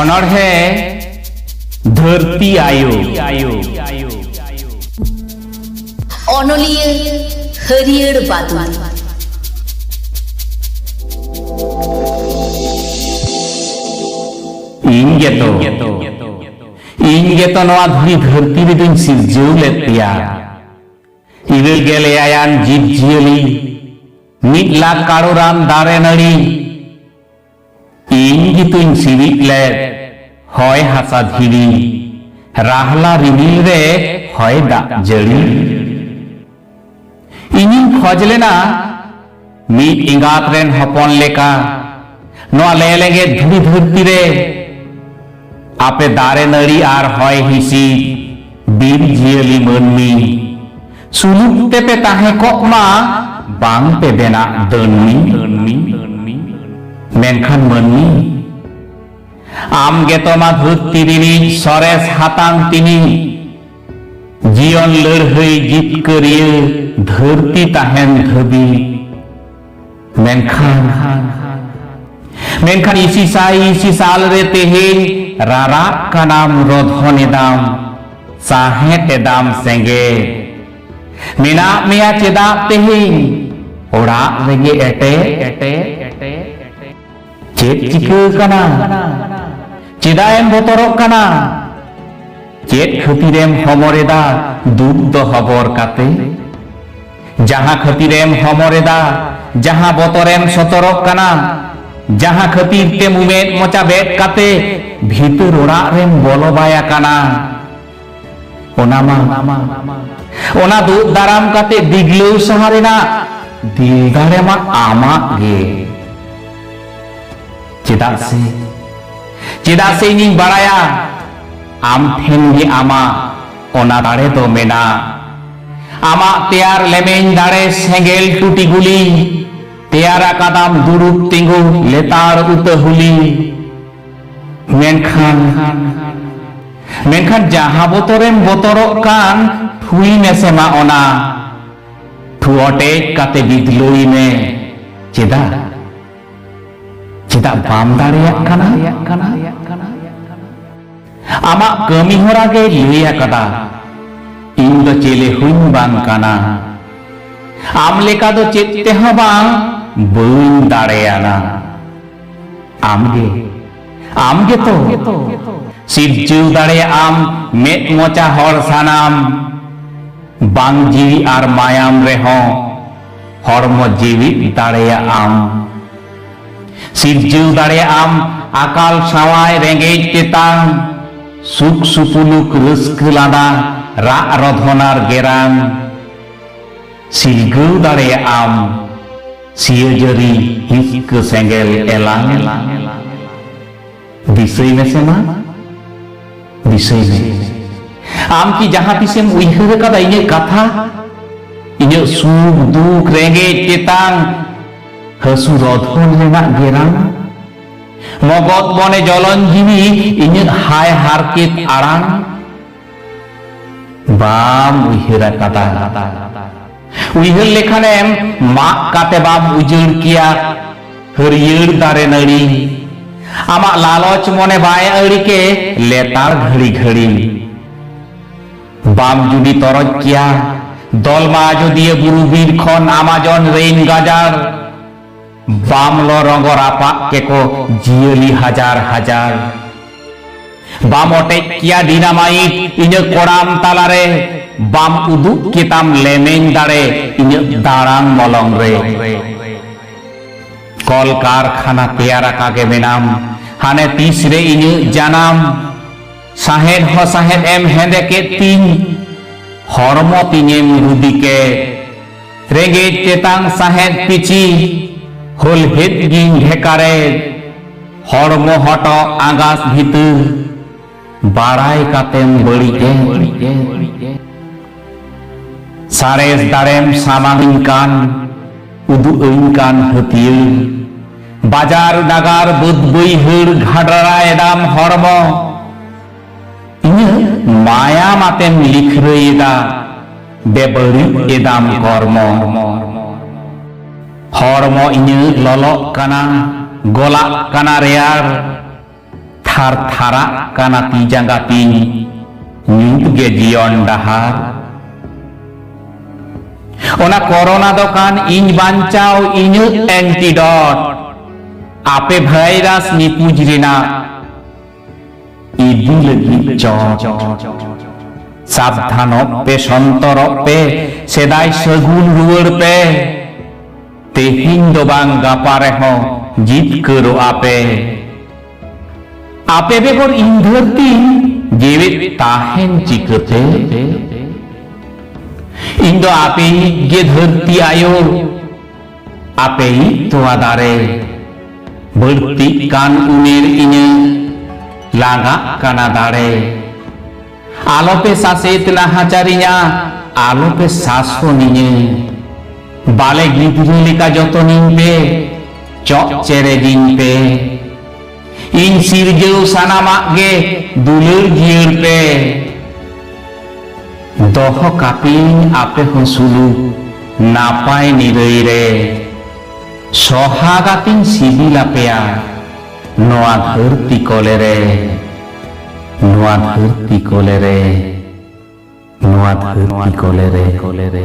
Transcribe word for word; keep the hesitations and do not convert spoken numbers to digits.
ᱚᱱᱚᱬᱦᱮ ᱫᱷᱟᱹᱨᱛᱤ ᱟᱭᱳ᱾ ᱚᱱᱚᱞᱤᱭᱟᱹ ᱦᱟᱹᱨᱭᱟᱹᱲ ᱵᱟᱫᱩᱞ᱾ ᱤᱧ ᱜᱮᱛᱚ, ᱤᱧ ᱜᱮᱛᱚ ᱱᱚᱣᱟ ᱫᱷᱩᱲᱤ ᱫᱷᱟᱹᱨᱛᱤ ᱨᱮᱫᱚᱧ ᱥᱤᱨᱡᱟᱹᱣ ᱞᱮᱫ ᱯᱮᱭᱟ᱾ ᱤᱨᱟᱹᱞ ᱜᱮᱞ ᱮᱭᱟᱭᱟᱱ ᱡᱤᱵᱽ ᱡᱤᱭᱟᱹᱞᱤ, ᱢᱤᱫ ᱞᱟᱠᱷ ᱠᱟᱲᱚᱨᱟᱱ ᱫᱟᱨᱮ ᱱᱟᱹᱲᱤ, ᱤᱧ ᱜᱮᱛᱚᱧ ᱥᱤᱨᱤᱡ ᱞᱮᱫ ᱦᱚᱭ ᱦᱟᱥᱟ ᱫᱷᱤᱨᱤ, ᱨᱟᱦᱞᱟ ᱨᱤᱢᱤᱞ ᱨᱮ ᱦᱚᱭ ᱫᱟᱜ ᱡᱟᱹᱲᱤ᱾ ᱤᱧᱤᱧ ᱠᱷᱚᱡ ᱞᱮᱱᱟ ᱢᱤᱫ ᱮᱸᱜᱟᱛ ᱨᱮᱱ ᱦᱚᱯᱚᱱ ᱞᱮᱠᱟ ᱱᱚᱣᱟ ᱞᱮᱸᱜᱮᱫ ᱫᱷᱩᱲᱤ ᱫᱷᱟᱹᱨᱛᱤ ᱨᱮ ᱟᱯᱮ ᱫᱟᱨᱮ ᱱᱟᱹᱲᱤ ᱟᱨ ᱦᱚᱭ ᱦᱤᱸᱥᱤᱫ, ᱵᱤᱨ ᱡᱤᱭᱟᱹᱞᱤ ᱢᱟᱹᱱᱢᱤ ᱥᱩᱞᱩᱠ ᱛᱮᱯᱮ ᱛᱟᱦᱮᱸ ᱠᱚᱜ ᱢᱟ, ᱵᱟᱝ ᱯᱮ ᱵᱮᱱᱟᱜ ᱫᱟᱹᱱᱢᱤ᱾ ᱢᱮᱱᱠᱷᱟᱱ ᱢᱟᱹᱱᱢᱤ, ᱟᱢ ᱜᱮᱛᱚ ᱢᱟ ᱫᱷᱟᱹᱨᱛᱤ ᱨᱤᱱᱤᱡ ᱥᱚᱨᱮᱥ ᱦᱟᱛᱟᱝ ᱛᱤᱱᱤᱡ, ᱡᱤᱭᱚᱱ ᱞᱟᱹᱲᱦᱟᱹᱭ ᱡᱤᱛᱠᱟᱹᱨᱤᱭᱟᱹ ᱫᱷᱟᱹᱨᱛᱤ ᱛᱟᱦᱮᱱ ᱫᱷᱟᱹᱵᱤᱡ᱾ ᱢᱮᱱᱠᱷᱟᱱ, ᱢᱮᱱᱠᱷᱟᱱ ᱤᱥᱤ ᱥᱟᱭ ᱤᱥᱤ ᱥᱟᱞ ᱨᱮ ᱛᱮᱦᱮᱧ ᱨᱟᱨᱟᱜ ᱠᱟᱱᱟᱢ, ᱨᱚᱫᱷᱚᱱ ᱮᱫᱟᱢ, ᱥᱟᱦᱮᱫ ᱮᱫᱟᱢ ᱥᱮᱸᱜᱮᱞ᱾ ᱢᱮᱱᱟᱜ ᱢᱮᱭᱟ ᱪᱮᱫᱟᱜ ᱛᱮᱦᱮᱧ ᱚᱲᱟᱜ ᱨᱮᱜᱮ ᱮᱴᱮᱫ? ᱪᱮᱫ ᱪᱤᱠᱟᱹ ᱠᱟᱱᱟ? ᱪᱮᱫᱟᱜ ᱮᱢ ᱵᱚᱛᱚᱨᱚᱜ ᱠᱟᱱᱟ? ᱪᱮᱫ ᱠᱷᱟᱹᱛᱤᱨᱮᱢ ᱦᱚᱢᱚᱨ ᱮᱫᱟ ᱫᱩᱠ ᱫᱚ ᱦᱚᱵᱚᱨ ᱠᱟᱛᱮ? ᱡᱟᱦᱟᱸ ᱠᱷᱟᱹᱛᱤᱨᱮᱢ ᱦᱚᱢᱚᱨ ᱮᱫᱟ, ᱡᱟᱦᱟᱸ ᱵᱚᱛᱚᱨᱮᱢ ᱥᱚᱛᱚᱨᱚᱜ ᱠᱟᱱᱟ, ᱡᱟᱦᱟᱸ ᱠᱷᱟᱹᱛᱤᱨ ᱛᱮ ᱢᱩᱢᱮᱫ ᱢᱚᱪᱟ ᱵᱮᱫ ᱠᱟᱛᱮ ᱵᱷᱤᱛᱟᱹᱨ ᱚᱲᱟᱜ ᱨᱮᱢ ᱵᱚᱞᱚ ᱵᱟᱭ ᱟᱠᱟᱱᱟ, ᱚᱱᱟ ᱢᱟ, ᱚᱱᱟ ᱫᱩᱜ ᱫᱟᱨᱟᱢ ᱠᱟᱛᱮ ᱫᱤᱜᱞᱟᱹᱣ ᱥᱟᱦᱟ ᱨᱮᱱᱟᱜ ᱫᱤᱞ ᱫᱟᱲᱮ ᱢᱟ ᱟᱢᱟᱜ ᱜᱮ᱾ ᱪᱮᱫᱟᱜ ᱥᱮ, ᱪᱮᱫᱟᱜ ᱥᱮ ᱤᱧᱤᱧ ᱵᱟᱲᱟᱭᱟ, ᱟᱢ ᱴᱷᱮᱱ ᱜᱮ ᱟᱢᱟᱜ ᱚᱱᱟ ᱫᱟᱲᱮ ᱫᱚ ᱢᱮᱱᱟᱜ᱾ ᱟᱢᱟᱜ ᱛᱮᱭᱟᱨ ᱞᱮᱢᱮᱧ ᱫᱟᱲᱮ ᱥᱮᱸᱜᱮᱞ ᱴᱩᱴᱤ ᱜᱩᱞᱤ, ᱛᱮᱭᱟᱨ ᱟᱠᱟᱫᱟᱢ ᱫᱩᱲᱩᱵ ᱛᱤᱸᱜᱩ ᱞᱮᱛᱟᱲ ᱩᱛᱟᱹ ᱦᱩᱞᱤ᱾ ᱢᱮᱱᱠᱷᱟᱱ, ᱢᱮᱱᱠᱷᱟᱱ ᱡᱟᱦᱟᱸ ᱵᱚᱛᱚᱨᱮᱢ ᱵᱚᱛᱚᱨᱚᱜ ᱠᱟᱱ, ᱴᱷᱩᱭ ᱢᱮᱥᱮ ᱢᱟ ᱚᱱᱟ᱾ ᱴᱷᱩ ᱚᱴᱮᱡ ᱠᱟᱛᱮ ᱵᱤᱫᱞᱟᱹᱭ ᱢᱮ᱾ ᱪᱮᱫᱟᱜ? ᱪᱮᱫᱟᱜ ᱵᱟᱢ ᱫᱟᱲᱮᱭᱟᱜ ᱠᱟᱱᱟ? ᱟᱢᱟᱜ ᱠᱟᱹᱢᱤ ᱦᱚᱨᱟ ᱜᱮᱭ ᱞᱟᱹᱭ ᱟᱠᱟᱫᱟ, ᱤᱧ ᱫᱚ ᱪᱮᱞᱮ ᱦᱚᱸᱧ ᱵᱟᱝ ᱠᱟᱱᱟ᱾ ᱟᱢ ᱞᱮᱠᱟ ᱫᱚ ᱪᱮᱫ ᱛᱮᱦᱚᱸ ᱵᱟᱝ ᱵᱟᱹᱧ ᱫᱟᱲᱮᱭᱟᱱᱟ᱾ ᱟᱢ ᱜᱮ, ᱟᱢ ᱜᱮᱛᱚ ᱥᱤᱨᱡᱟᱹᱣ ᱫᱟᱲᱮᱭᱟᱜ ᱟᱢ ᱢᱮᱫ ᱢᱚᱪᱟ ᱦᱚᱲ ᱥᱟᱱᱟᱢ᱾ ᱵᱟᱝ ᱡᱤᱣᱤ ᱟᱨ ᱢᱟᱭᱟᱢ ᱨᱮᱦᱚᱸ ᱦᱚᱲᱢᱚ ᱡᱤᱣᱤᱫ ᱫᱟᱲᱮᱭᱟᱜ ᱟᱢ᱾ ᱥᱤᱨᱡᱟᱹᱣ ᱫᱟᱲᱮᱭᱟᱜ ᱟᱢ ᱟᱠᱟᱞ ᱥᱟᱶᱟᱭ ᱨᱮᱸᱜᱮᱡ ᱛᱮᱛᱟᱝ, ᱥᱩᱠ ᱥᱩᱯᱩᱞᱩᱠ ᱨᱟᱹᱥᱠᱟᱹ ᱞᱟᱸᱫᱟ, ᱨᱟᱜ ᱨᱚᱫᱷᱚᱱ ᱟᱨ ᱜᱮᱨᱟᱝ᱾ ᱥᱤᱞᱜᱟᱹᱣ ᱫᱟᱲᱮᱭᱟᱜ ᱟᱢ ᱥᱤᱭᱟᱹᱡᱟᱹᱨᱤ ᱦᱤᱥᱠᱟᱹ ᱥᱮᱸᱜᱮᱞ ᱮᱞᱟᱝ᱾ ᱫᱤᱥᱟᱹᱭ ᱢᱮᱥᱮ ᱢᱟ, ᱫᱤᱥᱟᱹᱭ ᱢᱮ᱾ ᱟᱢ ᱠᱤ ᱡᱟᱦᱟᱸ ᱛᱤᱥᱮᱢ ᱩᱭᱦᱟᱹᱨ ᱟᱠᱟᱫᱟ ᱤᱧᱟᱹᱜ ᱠᱟᱛᱷᱟ? ᱤᱧᱟᱹᱜ ᱥᱩᱠ ᱫᱩᱠ, ᱨᱮᱸᱜᱮᱡ ᱛᱮᱛᱟᱝ, ᱦᱟᱹᱥᱩ ᱨᱚᱫᱷᱚᱱ ᱨᱮᱱᱟᱜ ᱜᱮᱨᱟᱝ? ᱢᱚᱜᱚᱛ ᱵᱚᱱᱮ ᱡᱚᱞᱚᱱ ᱡᱤᱣᱤ, ᱤᱧᱟᱹᱜ ᱦᱟᱭ ᱦᱟᱨᱠᱮᱛ ᱟᱲᱟᱝ? ᱵᱟᱢ ᱩᱭᱦᱟᱹᱨ ᱟᱠᱟᱫᱟ᱾ ᱩᱭᱦᱟᱹᱨ ᱞᱮᱠᱷᱟᱱᱮᱢ ᱢᱟᱜ ᱠᱟᱛᱮ ᱵᱟᱢ ᱩᱡᱟᱹᱲ ᱠᱮᱭᱟ ᱦᱟᱹᱨᱭᱟᱹᱲ ᱫᱟᱨᱮ ᱱᱟᱹᱲᱤ᱾ ᱟᱢᱟᱜ ᱞᱟᱞᱚᱪ ᱢᱚᱱᱮ ᱵᱟᱭ ᱟᱹᱲᱤ ᱠᱮ ᱞᱮᱛᱟᱲ ᱜᱷᱟᱹᱲᱤ ᱜᱷᱟᱹᱲᱤ᱾ ᱵᱟᱢ ᱡᱩᱫᱤ ᱛᱚᱨᱚᱡ ᱠᱮᱭᱟ ᱫᱚᱞᱢᱟ ᱟᱡᱚᱫᱤᱭᱟᱹ ᱵᱩᱨᱩ ᱵᱤᱨ ᱠᱷᱚᱱ ᱟᱢᱟᱡᱚᱱ ᱨᱮᱱ ᱜᱟᱡᱟᱲ᱾ ᱵᱟᱢ ᱞᱚ ᱨᱚᱸᱜᱚ ᱨᱟᱯᱟᱜ ᱠᱮᱠᱚ ᱡᱤᱭᱟᱹᱞᱤ ᱦᱟᱡᱟᱨ ᱦᱟᱡᱟᱨ᱾ ᱵᱟᱢ ᱚᱴᱮᱡ ᱠᱮᱭᱟ ᱰᱤᱱᱟᱢᱟᱭᱤᱴ ᱤᱧᱟᱹᱜ ᱠᱚᱲᱟᱢ ᱛᱟᱞᱟᱨᱮ᱾ ᱵᱟᱢ ᱩᱫᱩᱜ ᱠᱮᱛᱟᱢ ᱞᱮᱢᱮᱧ ᱫᱟᱲᱮ ᱤᱧᱟᱹᱜ ᱫᱟᱲᱟᱝ ᱢᱚᱞᱚᱝ ᱨᱮ᱾ ᱠᱚᱞ ᱠᱟᱨᱠᱷᱟᱱᱟ ᱛᱮᱭᱟᱨ ᱟᱠᱟ ᱜᱮ ᱢᱮᱱᱟᱢ, ᱦᱟᱱᱮ ᱛᱤᱥ ᱨᱮ ᱤᱧᱟᱹᱜ ᱡᱟᱱᱟᱢ᱾ ᱥᱟᱦᱮᱫ ᱦᱚᱸ ᱥᱟᱦᱮᱫ ᱮᱢ ᱦᱮᱸᱫᱮ ᱠᱮᱫ ᱛᱤᱧ, ᱦᱚᱲᱢᱚ ᱛᱤᱧᱮᱢ ᱨᱩᱫᱤ ᱠᱮᱫ᱾ ᱨᱮᱸᱜᱮᱡ ᱛᱮᱛᱟᱝ ᱥᱟᱦᱮᱫ ᱯᱤᱪᱤ, ᱦᱚᱞᱦᱮᱫ ᱜᱤᱧ ᱰᱷᱮᱠᱟᱨᱮᱫ᱾ ᱦᱚᱲᱢᱚ ᱦᱚᱴᱚᱜ ᱟᱸᱜᱟᱥ ᱵᱷᱤᱛᱟᱹᱨ, ᱵᱟᱲᱟᱭ ᱠᱟᱛᱮᱢ ᱵᱟᱹᱲᱤᱡ ᱮᱫ᱾ ᱥᱟᱬᱮᱥ ᱫᱟᱲᱮᱢ ᱥᱟᱢᱟᱝ ᱟᱹᱧ ᱠᱟᱱ, ᱩᱫᱩᱜ ᱟᱹᱧ ᱠᱟᱱ ᱦᱟᱹᱛᱭᱟᱹᱨ᱾ ᱵᱟᱡᱟᱨ ᱱᱟᱜᱟᱨ ᱵᱟᱹᱫᱽ ᱵᱟᱹᱭᱦᱟᱹᱲ ᱜᱷᱟᱰᱨᱟ ᱮᱫᱟᱢ ᱦᱚᱲᱢᱚ᱾ ᱤᱧᱟᱹᱜ ᱢᱟᱭᱟᱢ ᱟᱛᱮᱢ ᱞᱤᱠᱷᱨᱟᱹᱭ ᱮᱫᱟ, ᱵᱮᱵᱟᱹᱲᱤᱡ ᱮᱫᱟᱢ ᱠᱚᱨᱢᱚ᱾ ᱦᱚᱲᱢᱚ ᱤᱧᱟᱹᱜ ᱞᱚᱞᱚᱜ ᱠᱟᱱᱟ, ᱜᱚᱞᱟᱜ ᱠᱟᱱᱟ ᱨᱮᱭᱟᱲ᱾ ᱛᱷᱟᱨ ᱛᱷᱟᱨᱟᱜ ᱠᱟᱱᱟ ᱛᱤ ᱡᱟᱸᱜᱟ ᱛᱤᱧ, ᱧᱩᱛ ᱜᱮ ᱡᱤᱭᱚᱱ ᱰᱟᱦᱟᱨ᱾ ᱚᱱᱟ ᱠᱚᱨᱳᱱᱟ ᱫᱚ ᱠᱟᱱ ᱤᱧ ᱵᱟᱧᱪᱟᱣ ᱤᱧᱟᱹᱜ ᱮᱱᱴᱤᱰᱚᱴ, ᱟᱯᱮ ᱵᱷᱟᱭᱨᱟᱥ ᱱᱤᱯᱩᱡ ᱨᱮᱱᱟᱜ ᱤᱫᱤ ᱞᱟᱹᱜᱤᱫ ᱪᱚᱴ᱾ ᱥᱟᱵᱫᱷᱟᱱᱚᱜ ᱯᱮ, ᱥᱚᱱᱛᱚᱨᱚᱜ ᱯᱮ, ᱥᱮᱫᱟᱭ ᱥᱟᱹᱜᱩᱱ ᱨᱩᱣᱟᱹᱲ ᱯᱮ᱾ ᱛᱮᱦᱮᱧ ᱫᱚ ᱵᱟᱝ ᱜᱟᱯᱟ ᱨᱮᱦᱚᱸ ᱡᱤᱛᱠᱟᱹᱨᱚᱜᱼᱟ ᱯᱮ᱾ ᱟᱯᱮ ᱵᱮᱜᱚᱨ ᱤᱧ ᱫᱷᱟᱹᱨᱛᱤ ᱡᱮᱣᱮᱫ ᱛᱟᱦᱮᱱ ᱪᱤᱠᱟᱹᱛᱮ? ᱤᱧ ᱫᱚ ᱟᱯᱮᱭᱤᱡ ᱜᱮ ᱫᱷᱟᱹᱨᱛᱤ ᱟᱭᱳ, ᱟᱯᱮᱭᱤᱡ ᱛᱚᱣᱟ ᱫᱟᱨᱮ᱾ ᱵᱟᱹᱲᱛᱤᱜ ᱠᱟᱱ ᱩᱢᱮᱨ ᱤᱧᱟᱹᱜ, ᱞᱟᱸᱜᱟᱜ ᱠᱟᱱᱟ ᱫᱟᱲᱮ᱾ ᱟᱞᱚᱯᱮ ᱥᱟᱥᱮᱛ ᱱᱟᱦᱟᱪᱟᱨᱤᱧᱟ, ᱟᱞᱚᱯᱮ ᱥᱟᱥᱚᱱᱤᱧᱟᱹ᱾ ᱵᱟᱞᱮ ᱜᱤᱫᱽᱨᱟᱹ ᱞᱮᱠᱟ ᱡᱚᱛᱚᱱᱤᱧ ᱯᱮ, ᱪᱚᱜ ᱪᱮᱨᱮᱡᱤᱧ ᱯᱮ᱾ ᱤᱧ ᱥᱤᱨᱡᱟᱹᱣ ᱥᱟᱱᱟᱢᱟᱜ ᱜᱮ ᱫᱩᱞᱟᱹᱲ ᱡᱤᱭᱟᱹᱲ ᱯᱮ᱾ ᱫᱚᱦᱚ ᱠᱟᱯᱮᱭᱟᱹᱧ ᱟᱯᱮ ᱦᱚᱸ ᱥᱩᱞᱩᱠ ᱱᱟᱯᱟᱭ ᱱᱤᱨᱟᱹᱭ ᱨᱮ᱾ ᱥᱚᱦᱟᱜᱟᱛᱤᱧ ᱥᱤᱵᱤᱞ ᱟᱯᱮᱭᱟ ᱱᱚᱣᱟ ᱫᱷᱟᱹᱨᱛᱤ ᱠᱚᱞᱮ ᱨᱮ, ᱱᱚᱣᱟ ᱫᱷᱟᱹᱨᱛᱤ ᱠᱚᱞᱮ ᱨᱮ, ᱱᱚᱣᱟ ᱫᱷᱟᱹᱨᱛᱤ ᱠᱚᱞᱮ ᱨᱮ᱾